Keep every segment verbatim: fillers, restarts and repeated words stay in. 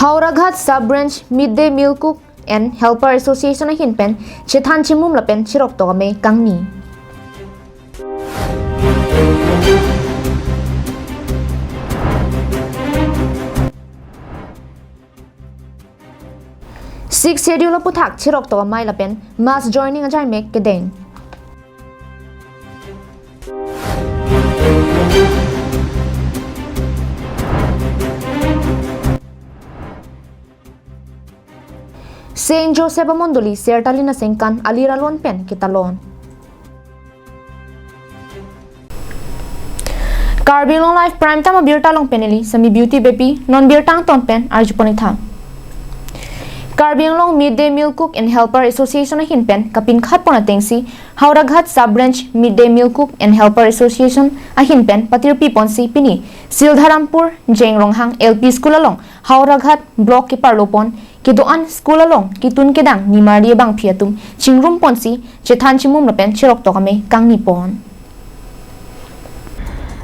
Howraghat Sub Branch Mid Day Meal Cook and Helper Association ahin pen chethan chimum lapen cheroktok amei kangni. Sixth Schedule aphuthak cheroktok amei lapen mass joining ajaimek kedeng. Saint Joseph amondoli Sertalin asengkan alir alon pen ketalon. Karbi Anglong Live Prime Time abirta along pen neli Sami Beauty Beypi, non birta angton pen arjupon-ik tha. Karbi Anglong Mid Day Meal Cook and Helper Association ahin pen kapinkhat pon atengsi Howraghat Sub Branch Mid Day Meal Cook and Helper Association ahin pen patirpi ponsi pini Sildharampur Jengrong Hang L P School along Howraghat Block keparlo pon kedo-an school along kitun kedang nimarli abangpi atum chingrum ponsi chethan chimum lapen cheroktok amei kangni pon.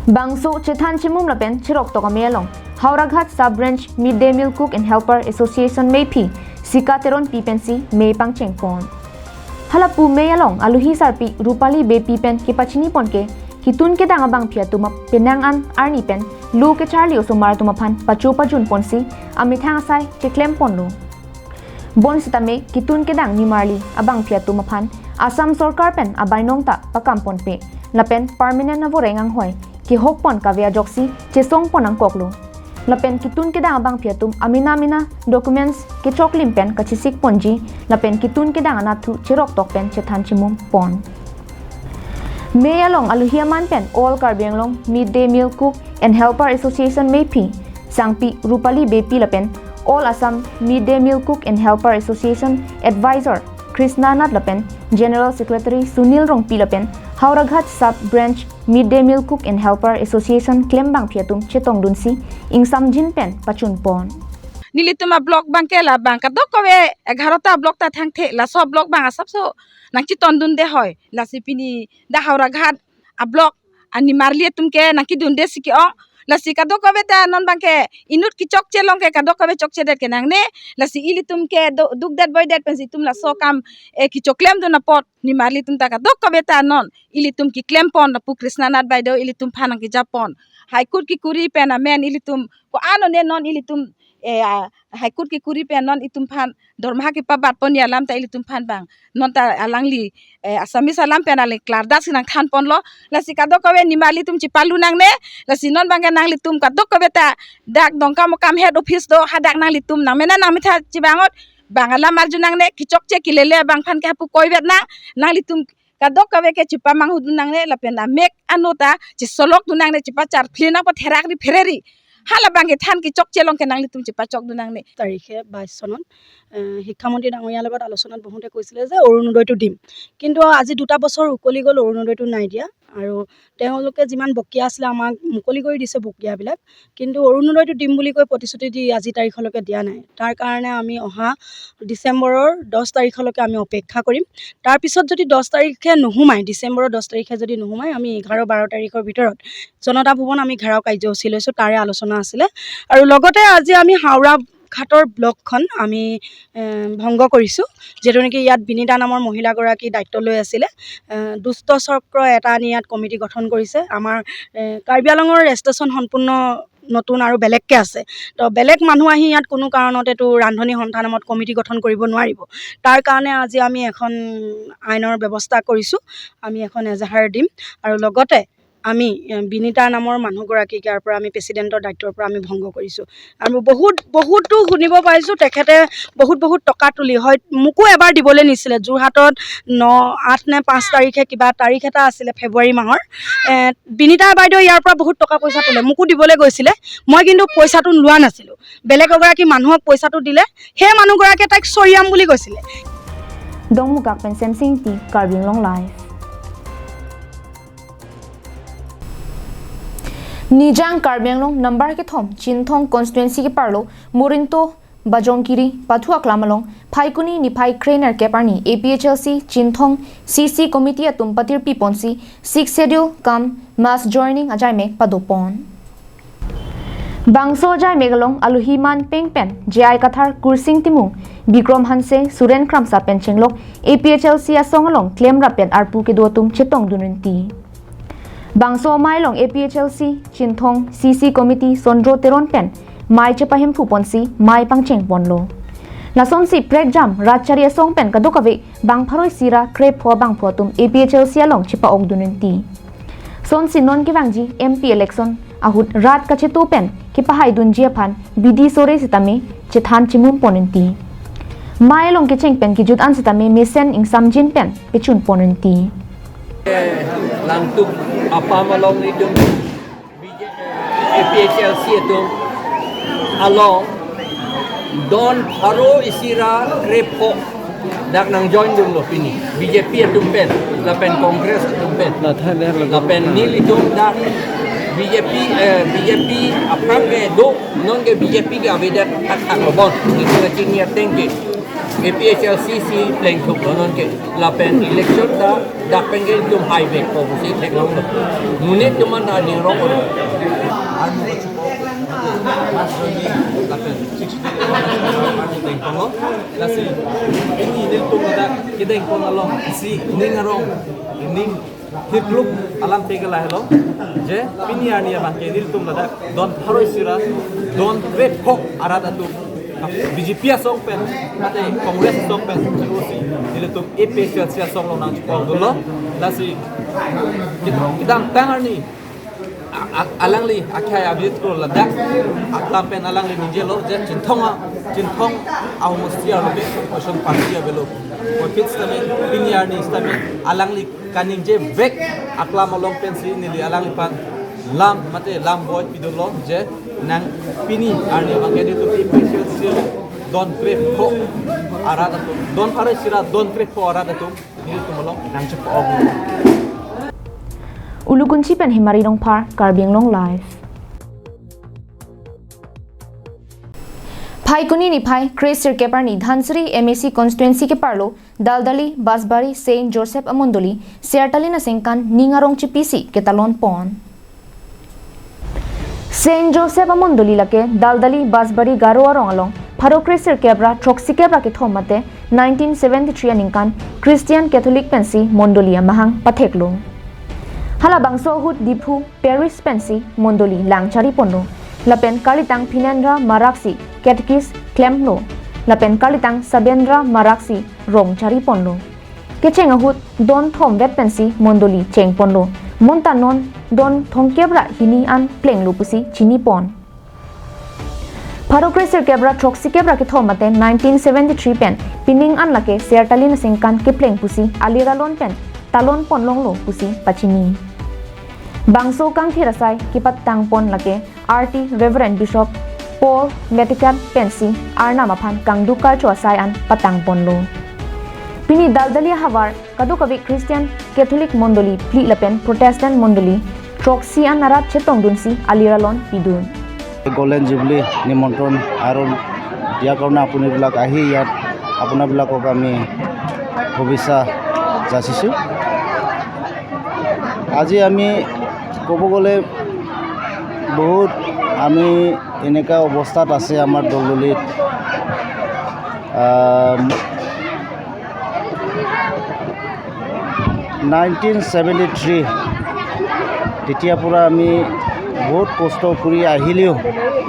Bangso chethan chimum lapen cheroktok amei along Howraghat Sub Branch Mid Day Meal Cook and Helper Association meiphi Sika Teronpi pensi mei pangcheng pon. Halapu mei along aluhi sarpi Rupali Beypi pen kepachini pon ke kitun kedang abangpi atum ap- penang an arni pen lo kecharli osomar atum aphan pacho pajun ponsi amethang asai cheklem ponlo. Bonsitame kitun kedang nimarli abangpi atum aphan Assam Sorkar pen abainong ta pakam ponpe lapen permanent avoreng anghoi kehok pon kave ajoksi chesong pon nangkoklo. Lapen kitun kedang abangpi atum amena mena documents kechoklim pen kachesik ponji lapen kitun kedang anatthu cheroktok pen chethan chimum pon. Mei along aluhi aman pen All Karbi Anglong Mid Day Meal Cook and Helper Association meiphi Sangpi Rupali Beypi lapen All Assam Mid Day Meal Cook and Helper Association Advisor Krishna Nath lapen General Secretary Sunil Rongpi lapen Howraghat Sub Branch Mid Day Meal Cook and Helper Association klembangpi atum chetongdunsi ingsamjin pen pachun pon. Nelitum ablock abangke labang kadokave egarota block ta thangthe, laso block abang asapso nangchetongdunde hoi. Lasi pini dak Howraghat ablock animarli atum ke nangkedunde si ke-ong. Lasi kadokave ta non abangke inut kechokche along ke kadokave chokchedet kenangne. Lasi ilitum ke do- dukdet boidet pensi itum laso akam, eh, kechoklemdun apot nimarli atum ta kadokave ta non ilitum keklem pon lapu Krishna Nath baideo ilitum aphan nangkejapon. High Court kekuri pen amen ilitum ko-an one non ilitum, eh, ah, High Court kekuri pen non itum aphan dormaha kepabat ponji alam ta ilitum aphan bang non ta alangli, eh, Assamese alam pen alangli klardak si nangthan ponlo. Lasi kadokave nimarli atum chepalunangne. Lasi non abangke nanglitum kadokave ta dak Dongkamukam head office do hadak nanglitum nangmena nangmetha chebangot bang alam arjunangne, kechokche kelele abang aphan ke hapu koivet nang, nanglitum kadokave ke chepamanghudunangne lapen amek ano ta chesolokdunangne, chepacharphle nang patherakri phereri. Halabang kethan kechokche along ke nanglitum chepachokdunangne. তাৰিখে বাইছ চনত, এ, শিক্ষামন্ত্ৰী ডাঙৰীয়াৰ লগত আলোচনাত বহোঁতে কৈছিলে যে অৰুণোদয়টো দিম, কিন্তু আজি দুটা বছৰ উকলি গ'ল, অৰুণোদয়টো নাই দিয়া। আৰু তেওঁলোকে যিমান বকেয়া আছিলে আমাক মুকলি কৰি দিছে বকেয়াবিলাক, কিন্তু অৰুণোদয়টো দিম বুলি কৈ প্ৰতিশ্ৰুতি দি আজি তাৰিখলৈকে দিয়া নাই। তাৰ কাৰণে আমি অহা ডিচেম্বৰৰ দহ তাৰিখলৈকে আমি অপেক্ষা কৰিম। তাৰপিছত যদি দহ তাৰিখে নোসোমায়, ডিচেম্বৰৰ দহ তাৰিখে যদি নোসোমায়, আমি এঘাৰ বাৰ তাৰিখৰ ভিতৰত জনতা ভৱন আমি ঘেৰাও কাৰ্যসূচী লৈছোঁ, তাৰে আলোচনা আছিলে। আৰু লগতে আজি আমি হাওৰা ঘাটৰ ব্লকখন আমি, এ, ভংগ কৰিছোঁ, যিহেতু নেকি ইয়াত বিনীতা নামৰ মহিলাগৰাকী দায়িত্ব লৈ আছিলে। এ, দুষ্ট চক্ৰ এটা আনি ইয়াত কমিটি গঠন কৰিছে। আমাৰ, এ, কাৰ্বি আংলঙৰ ৰেজিষ্ট্ৰেশ্যন সম্পূৰ্ণ নতুন আৰু বেলেগকে আছে। তো বেলেগ মানুহ আহি ইয়াত কোনো কাৰণত এইটো ৰান্ধনী সন্থা নামত কমিটি গঠন কৰিব নোৱাৰিব। তাৰ কাৰণে আজি আমি এখন আইনৰ ব্যৱস্থা কৰিছোঁ, আমি এখন এজাহাৰ দিম। আৰু লগতে আমি, এ, বিনীতা নামৰ মানুহগৰাকীক ইয়াৰ পৰা আমি প্ৰেচিডেণ্টৰ দায়িত্বৰ পৰা আমি ভংগ কৰিছোঁ। আৰু বহুত, বহুতো শুনিব পাইছোঁ তেখেতে বহুত, বহুত টকা তুলি, হয়, মোকো এবাৰ দিবলৈ নিছিলে যোৰহাটত ন, আঠ নে পাঁচ তাৰিখে কিবা তাৰিখ এটা আছিলে ফেব্ৰুৱাৰী মাহৰ। এ, বিনীতা বাইদেউ ইয়াৰ পৰা বহুত টকা পইচা তোলে, মোকো দিবলৈ গৈছিলে, মই কিন্তু পইচাটো লোৱা নাছিলোঁ। বেলেগ এগৰাকী মানুহক পইচাটো দিলে, সেই মানুহগৰাকীয়ে তাইক চৰিয়াম বুলি কৈছিলে। Dongmukak pen Semsing Ingti, Karbi Anglong Live. Nijang Karbi Anglong number kethom Chinthong constituency keparlo Morinto Bajongkiri pathu aklam along Phaikuni niphai krenerkep arni A P H L C Chinthong C C committee atum patirpi ponsi Sixth Schedule cum mass joining ajaimek padopon. Bangso ajai mek along alohi manpeng pen J I Kathar, Kursing Timung, Bikrom Hanse, Suren Kramsa pen chenglok A P H L C asong along klemrap pen arpu kedo atum chetongdun unti. Bangso amei along A P H L C Chinthong C C Committee Sondro Teron pen mei chepahemphu ponsi mei pangcheng ponlo. Lasonsi prekjam rat chari asong pen kadokave bang pharo isi ra krepho bangpho atum A P H L C along chepa-okdun unti. Sonsi non kevangji M P election ahut rat kachetu pen kepahaidunji aphan bidi sore sitame chethan chimum pon unti. Mei along kecheng pen kejut an sitame mesen ingsamjin pen pechun pon unti. Langtuk apam along itum B J P, A P H L C atum along don pharo isi ra krepho dak nang join dunlo pini. B J P atum pen, lapen Congress atum pen. Lapen nelitum dak B J P, eh, B J P aphrang kedo, non ke B J P ke avedet thakthak lo bon. Nelitum kachini ateng ke A P H L C si plengthuklo non ke. Lapen election ta dak pen ke itum haivekpo pusi theklonglo. Monit atum an ta ning rong lo. Arni kachepok, mas roni, lapen sixty arni dengponlo. Lasi pini nelitum ladak kedengpon along isi ning arong, ning hipluk alam te ke lahelo. Je pini arni abang ke nelitum ladak don pharo isi ra don krepho arat atum B J P asong pen, mate Congress asong pen, si nelitum A P H L C asong along nangchepok dunlo. Lasi kedamtang arni a-, a-, alangli akhai abit ko ladak aklam pen alangli ningjelo, je Chinthong a, Chinthong ahomosti arlo ke koson party avelo. Kopi sitame pini arni sitame alangli kaningjevek aklam along pensi neli alangliphan lam, mate lam boi pidunlo, je nang pini arni abang ke nelitum A P H L C don krepho arat atum, don pharo isi ra don krepho arat atum nelitum along nangchepok. Ulukunchi pen Himari Rongphar, Karbi Anglong Live. Phaikuni niphai kre sirkep arni Dhansiri M A C constituency keparlo Daldali Basbari Saint Joseph amondoli Sertalin asengkan ning arong chipisi ketalon pon. Saint Joseph amondoli lake Daldali Basbari Garo arong along pharo kre sirkep ra throksi kep ra kethom mate nineteen seventy-three aningkan Christian Catholic pensi mondoli amahang patheklo. Halabangso ahut Diphu Parish pensi mondoli lang chari ponlo. Lapen kalitang Phinendra Maraksi Catechist klemlo. Lapen kalitang Sabendra Maraksi rong chari ponlo. Kecheng ahut don thomvet pensi mondoli cheng ponlo. Bonta non don thomkep ra hini an plenglo pusi chini pon. Pharo kre sirkep ra throksi kep ra kethom mate nineteen seventy-three pen pining an lake Sertalin asengkan kepleng pusi aliralon pen talon ponlonglo pusi pachini. Bangso kangthir asai kepatang pon lake R T Reverend Bishop Paul Metikat pensi Arnam aphan kangduk karcho asai an patang ponlo. Pini Daldali ahavar kadokave Christian Catholic mondoli phli lapen Protestant mondoli throksi an arat chetongdunsi aliralon pidun. Golden jubilee নিমন্ত্ৰণ আৰু দিয়াৰ কাৰণে আপোনাবিলাক আহি ইয়াত আপোনাবিলাকক আমি শুভেচ্ছা যাচিছোঁ। আজি আমি ক'ব গ'লে বহুত আমি এনেকুৱা অৱস্থাত আছে আমাৰ দলদলিত। আহ, নাইনটিন ছেভেণ্টি থ্ৰী, তেতিয়াৰ পৰা আমি বহুত কষ্ট কৰি আহিলেও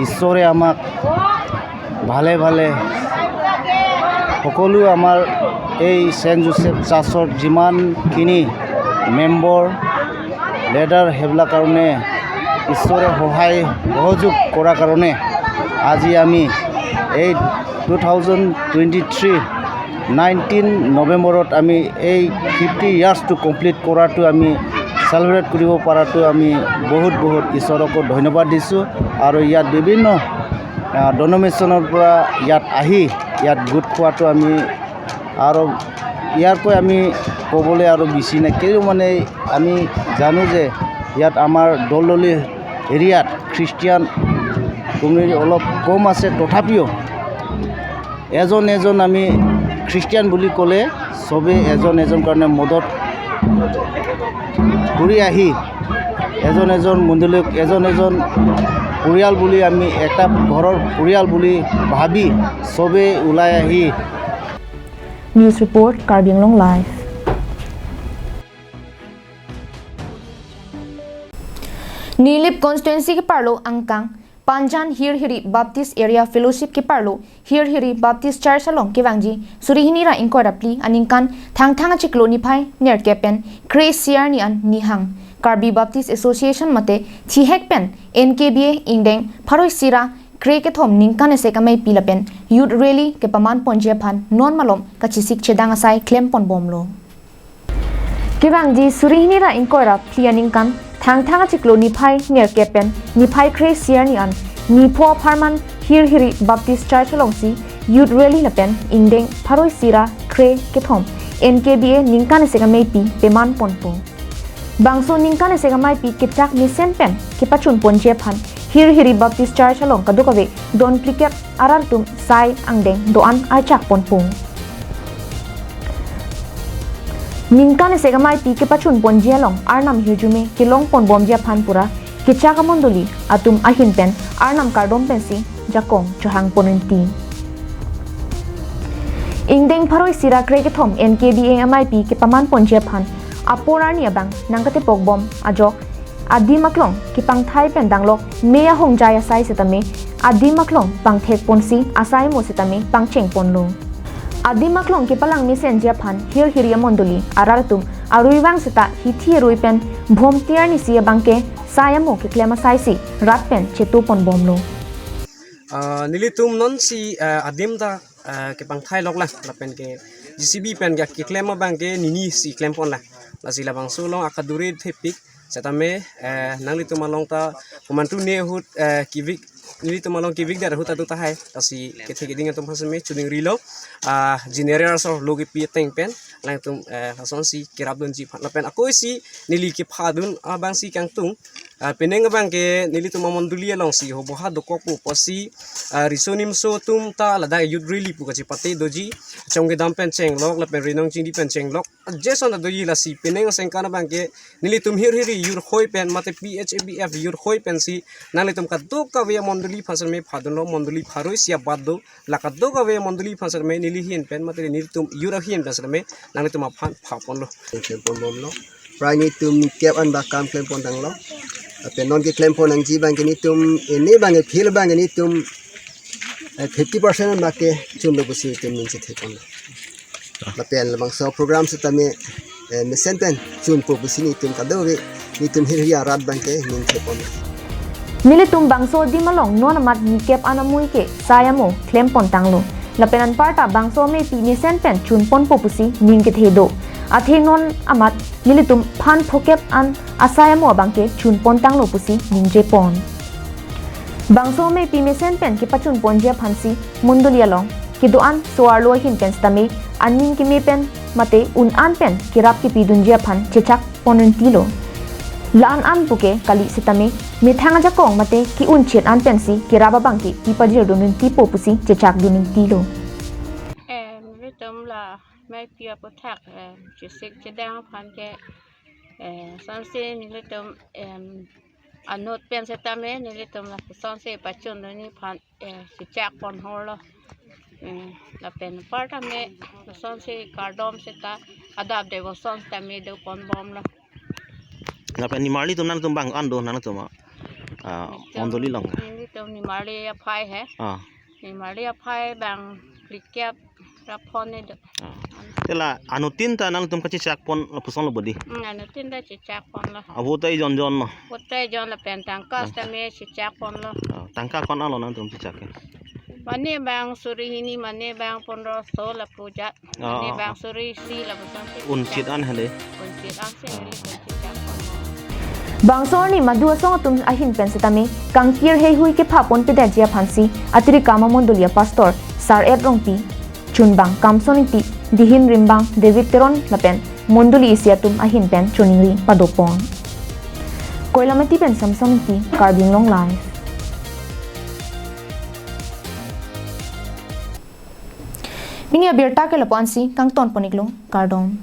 ঈশ্বৰে আমাক ভালে ভালে সকলো আমাৰ এই ছেইণ্ট জোচেফ চাৰ্চৰ যিমানখিনি মেম্বাৰ, লিডাৰ, সেইবিলাক কাৰণে ঈশ্বৰে সহায় সহযোগ কৰাৰ কাৰণে আজি আমি এই two thousand twenty three nineteen নৱেম্বৰত আমি এই ফিফটি ইয়াৰ্ছটো কমপ্লিট কৰাটো আমি চেলিব্ৰেট কৰিব পৰাটো আমি বহুত বহুত ঈশ্বৰকো ধন্যবাদ দিছোঁ। আৰু ইয়াত বিভিন্ন, আহ, ডিনমিনেশ্যনৰ পৰা ইয়াত আহি ইয়াত গোট খোৱাটো আমি আৰু ইয়াতকৈ আমি ক'বলৈ আৰু বেছি নাই। কিয় মানে আমি জানো যে ইয়াত আমাৰ দলদলি এৰিয়াত খ্ৰীষ্টিয়ান কমিউনিটি অলপ কম আছে, তথাপিও এজন এজন আমি খ্ৰীষ্টিয়ান বুলি ক'লে চবেই এজন এজন কাৰণে মদত কৰি আহি এজন এজন মণ্ডলীক এজন এজন পৰিয়াল বুলি, আমি এটা ঘৰৰ পৰিয়াল বুলি ভাবি চবেই ওলাই আহি news report, Karbi Anglong live. Nilip constituency keparlo angkang Panjan Hirhiri Baptist Area Fellowship keparlo Hirhiri Baptist Church along kevangji suri hini ra ingkoi ra phli aningkan Thangthang achiklo niphai nerkep pen kre-isi arni an nihang Karbi Baptist Association mate thihek pen N K B A ingdeng pharo isi ra kre kethom ningkan isi ameipi lapen youth rally kepaman ponji aphan non malom kachesik chedang asai klem pon bomlo. Kevangji suri hini ra ingkoi ra phli aningkan Thangthang achiklo niphai nerkep pen niphai kre-isi arni an nipho apharman Hirhiri Baptist Church alongsi youth rally lapen ingdeng pharo isi ra kre kethom N K B A ningkan isi ameipi peman ponpo. Bangso ningkan isi ameipi kechak mesen pen kepachun ponji aphan Hirhiri Baptist Church along kadokave don phlikep arat atum sai angdeng do-an archak ponpo. Ningkan isi ameipi kepachun ponji along arnam hirjume kelong pon bomji aphan pura kechak amondoli atum ahin pen arnam kardom pensi jakong chohang pon rinti. Ingdeng pharo isi ra kre kethom N K B A ameipi kepaman ponji aphan apor arni abang nangkatepok bom ajok adim aklong kepangthai pen danglok me ahongjai asai setame adim aklong pangthek ponsi asai mo setame pangcheng ponlo. Adim aklong kepalang mesenji aphan Hirhiri amondoli arat atum arui-vang seta hithi arui pen Bhomti arnisi abangke sai amo keklem asaisi rat pen chetu pon bomlo. Ah, nelitum nonsi, ah, adim ta, ah, kepangthai lok lang lapen ke J C B pen ke keklem abangke nini si klem pon lang. Lasi labangso along akadure thepik setame, eh, nanglitum along ta komantu ne ahut, eh, kevik, nelitum along kevik der ahut atu tahai, lasi kethe keding atum aphan setame choningrilo, ah, general so lo kepi ateng pen alangtum, eh, lasonsi kerap dunji aphan lapen ako isi neli kepha dun abangsi kangtung, ah, penang abangke nelitum amondoli alongsi hoboha dokok pu pusi, ah, riso nimso atum ta ladak youth rally pu kachepate doji, chong kedam pen chenglok lapen rinong chingdi pen chenglok. Jason adoji lasi penang asengkan abangke nelitum Hirhiri youth hoi pen mate P H A B F youth hoi pensi nanglitum kadokave amondoli aphan setame pha dunlo, mondoli pharo isi abat do, la kadokave amondoli aphan setame neli ahin pen mate nelitum youth ahin pen setame nanglitum aphan pha ponlo. Klem pon bomlo. Prai nelitum kep an ba kam klem pon tanglo. Lapen non keklem pon nangji abangke nelitum, ini abangke field abangke nelitum, eh, fifty percent an abangke chunlo pusi nelitum ning chethe ponlo. Lapen labangso program setame, eh, mesen pen chunpo pusi nelitum kadokave nelitum Hirhiri arat abangke ning chethe ponlo. Nelitum bangso adim along non amat nikep an amui ke sai amo klem pon tanglo. Lapen anparta bangso ameipi mesen pen chun ponpo pusi ning kethe do. Athe non amat nelitum phan phokep an asai amo abangke chun pon tanglo pusi ningje pon. Bangso ameipi mesen pen kepachun ponji aphansi mondoli along kedo-an so-arlo ahin pen setame aning keme pen mate un-an pen kerap kepi dunji aphan chechak pon rintilo. La-an an puke kali setame methang ajakong mate ke-un chet an pensi kerap abangke pi pajir dun rintipo pusi chechak dun rintilo. Eh, nelitum la ameipi aputhak, eh, chesik chedang aphan ke, eh, lasonsi nelitum, em, anut pen setame nelitum lasonsi pachun dunji aphan, eh, chechak pon holo. Eh, lapen anparta me lasonsi kardom seta adap devotion setame do pon bomlo. Lapen nimarli atum nangtum bang an do nangtum, ah, mondoli along? Nelitum nimarli aphai he. Ah. Nimarli aphai bang phlikep ra phongo do. Ah. Te la anuttin ta nangtum kachechak pon lapuson lo bodi? Hmm, anuttin ta chechak ponlo. Avo ta ejon jon lo? Avo ta ejon lapen tangka setame chechak ponlo. Ah, tangka ko-an lo nangtum chechak ke? Mane bang suri hini, mane bang pondro so lapu jat. Ah, mane ah, bang ah, suri isi lapuson si un chet an hale. Un chet an si neli un chechak ponlo. Bangso arni madu asong atum ahin pen setame kangkir heihui kepha ponpedetji aphansi Atirikam amondoli apastor Sar-et Rongpi, chunbang Kamson Ingti, dihin rimbang David Teron lapen mondoli isi atum ahin pen choningri pado pon. Koilamati pen Samson Ingti, Karbi Anglong Live. Pini abirta ke lapu-ansi kangton pon iklo, kardom.